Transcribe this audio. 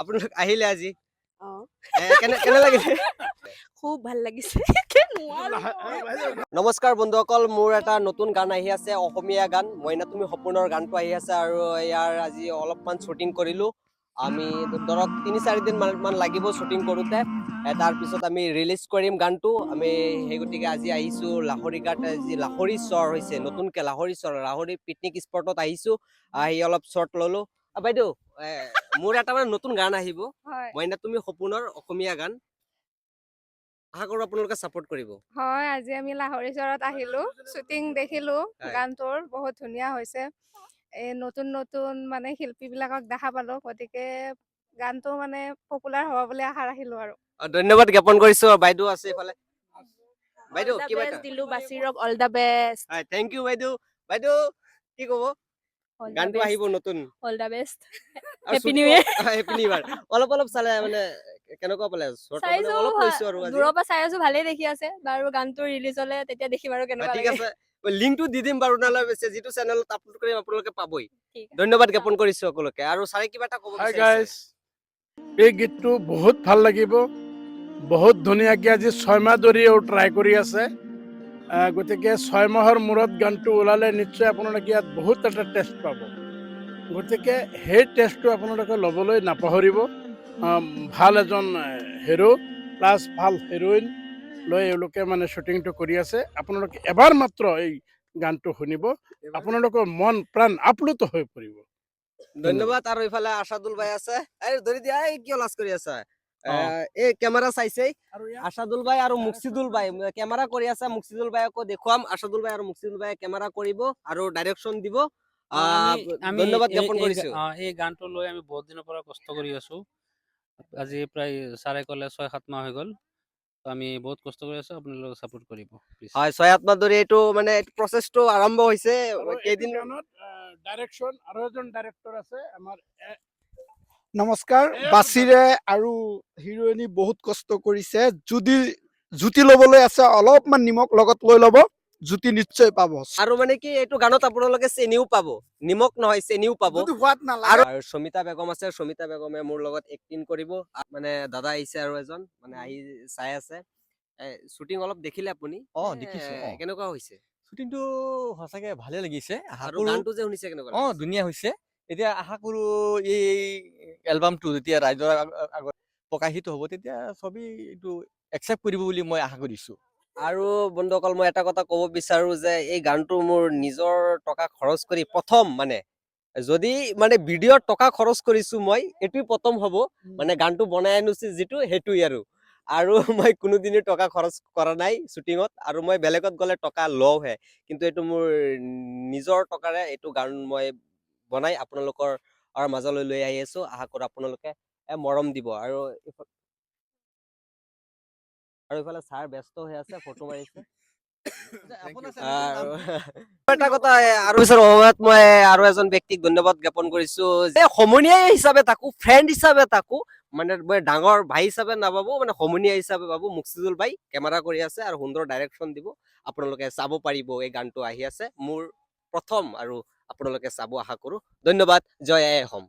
আপোনালোক আহিলে আজি। অ। কেনে লাগিলে? খুব ভাল লাগিছে। নমস্কাৰ বন্ধুসকল, মোৰ এটা নতুন গান আহি আছে, অসমীয়া গান, মইনা তুমি সপোনৰ গানটো আহি আছে। আৰু ইয়াৰ আজি অলপমান শ্বুটিং কৰিলোঁ আমি। ধৰক 3-4 দিন মান লাগিব শ্বুটিং কৰোঁতে। তাৰপিছত আমি ৰিলিজ কৰিম গানটো আমি। সেই গতিকে আজি আহিছোঁ লাহৰীঘাট, যি লাহৰী চৰ হৈছে নতুনকৈ, লাহৰী চৰ, লাহৰী পিকনিক স্পটত আহিছোঁ। আহি অলপ শ্বট ল'লোঁ। বাইদেউ, মোৰ এটা মানে নতুন গান আহিব, মইনা তুমি সপোনৰ অসমীয়া গান। আশা কৰোঁ আপোনালোকে ছাপোৰ্ট কৰিব। হয়, আজি আমি লাহৰী চৰত আহিলো, শ্বুটিং দেখিলো। গানটোৰ বহুত ধুনীয়া হৈছে। এই নতুন নতুন মানে শিল্পী বিলাকক দেখা পালো, গতিকে গানটো মানে পপুলাৰ হ'ব বুলি আশা ৰাখিলো আৰু। ধন্যবাদ জ্ঞাপন কৰিছো। বাইদেউ আছে এইফালে। বাইদেউ, কিবা এটা দিলো বাচিৰক অল the best. হয়, thank U বাইদেউ। বাইদেউ, কি ক'ব? গানটো আহিব নতুন। All the best. আৰু Happy New Year. Happy new year. অলপ অলপ চালে মানে কেনেকুৱা পালে? Short মানে চাইছো। অলপ লৈছো আৰু আজি। দূৰৰ পৰা চাই আছো, ভালেই দেখি আছে বাৰু। গানটো ৰিলিজ হলে তেতিয়া দেখিম আৰু কেনেকুৱা ঠিক লাগে। আছে, লিংকটো দি দিম বাৰু, নহ'লে বেছি যিটো চেনেলত আপলোড কৰিম আপোনালোকে পাবই। ঠিক আছে। ধন্যবাদ জ্ঞাপন কৰিছো সকলোকে। আৰু ছাৰে কিবা এটা ক'ব হাই বিচাৰিছে। গাইজ, এই গীতটো বহুত ভাল লাগিব, বহুত ধুনীয়াকৈ। আজি 6 মাহ ধৰি এওঁ ট্ৰাই কৰি আছে। গতিকে 6 মাহৰ মূৰত গানটো ওলালে নিশ্চয় আপোনালোকে ইয়াত বহুত এটা টেষ্ট পাব। গতিকে সেই টেষ্টটো আপোনালোকে ল'বলৈ নাপাহৰিব। ভাল এজন হিৰ' প্লাছ ভাল হিৰ'ইন লৈ এওঁলোকে মানে শ্বুটিংটো কৰি আছে। আপোনালোকে এবাৰ মাত্ৰ এই গানটো শুনিব, আপোনালোকৰ মন প্ৰাণ আপ্লুত হৈ পৰিব। ধন্যবাদ। আৰু ইফালে আশাদুল ভাই আছে। এই ধৰি দিয়া, এই কিয় লাজ কৰি আছা? এই কেমেৰা চাইছে। আৰু আশাদুল ভাই আৰু মুকচিদুল ভাই কেমেৰা কৰি আছে। মুকচিদুল ভাইকো দেখুৱাম। আশাদুল ভাই আৰু মুকচিদুল ভাই কেমেৰা কৰিব আৰু ডাইৰেকশ্যন দিব। আমি ধন্যবাদ জ্ঞাপন কৰিছো। এই গানটো লৈ আমি বহুত দিনৰ পৰা কষ্ট কৰি আছো। আজি প্ৰায় ছাৰে ক'লে 6-7 মাহ হৈ গ'ল। তো আমি বহুত কষ্ট কৰি আছো, আপোনালোকে ছাপোৰ্ট কৰিব প্লিজ। হয়, 6-7 মাহ ধৰি এইটো মানে প্ৰচেছটো আৰম্ভ হৈছে। আৰু এইটো কেইদিন গানত ডাইৰেকশ্যন আৰু এজন ডাইৰেক্টৰ আছে আমাৰ। নমস্কাৰ। বাচিৰে আৰু হিৰোইনী বহুত কষ্ট কৰিছে। যদি জুতি ল'বলৈ আছে, অলপমান নিমখ লগত লৈ ল'ব, জুতি নিশ্চয় পাব। আৰু মানে কি, এইটো গানত আপোনালোকে চেনিও পাব, নিমখ নহয়, চেনিও পাব। যদি সোৱাদ নালাগে। আৰু শমিতা বেগম আছে, শমিতা বেগমে মোৰ লগত এক্টিং কৰিব। মানে দাদা আহিছে আৰু এজন মানে আহি চাই আছে। শ্বুটিং অলপ দেখিলে আপুনি? অ, দেখিছো। কেনেকুৱা হৈছে? শ্বুটিংটো সঁচাকে ভালে লাগিছে। আশা আৰু কৰো গানটো যে শুনিছে, কেনেকুৱা লাগিছে? ধুনীয়া হৈছে। এতিয়া আশা কৰো এই এলবামটো যেতিয়া ৰাইজৰ আগত প্ৰকাশিত হ'ব, তেতিয়া চবেই এইটো একচেপ্ট কৰিব বুলি মই আশা কৰিছো। আৰু বন্ধুসকল, মই এটা কথা ক'ব বিচাৰো যে এই গানটো মোৰ নিজৰ টকা খৰচ কৰি প্ৰথম, মানে যদি মানে ভিডিঅ'ত টকা খৰচ কৰিছো মই, এইটোৱেই প্ৰথম হ'ব। মানে গানটো বনাই আনিছো যিটো, সেইটোৱেই আৰু আৰু মই কোনোদিনে টকা খৰচ কৰা নাই শ্বুটিঙত। আৰু মই বেলেগত গ'লে টকা লওঁহে, কিন্তু এইটো মোৰ নিজৰ টকাৰে এইটো গান মই বনাই আপোনালোকৰ মাজলৈ লৈ আহি আছো। আশা কৰোঁ আপোনালোকে মৰম দিব। আৰু ইফালে ছাৰ ব্যস্ত হৈ আছে, ফটো মাৰিছে। আৰু এটা কথা, আৰু পিছৰ সময়ত মই আৰু এজন ব্যক্তিক ধন্যবাদ জ্ঞাপন কৰিছো যে সমনীয়া হিচাপে থাকো, ফ্ৰেণ্ড হিচাপে থাকো, মানে মই ডাঙৰ ভাই হিচাপে নাভাবো, মানে সমনীয়া হিচাপে ভাবো। মুকচিদুল ভাই কেমেৰা কৰি আছে আৰু সুন্দৰ ডাইৰেকশ্যন দিব। আপোনালোকে চাব পাৰিব, এই গানটো আহি আছে মোৰ প্ৰথম আৰু আপোনালোকে চাব আশা কৰো। ধন্যবাদ। জয় আই অসম।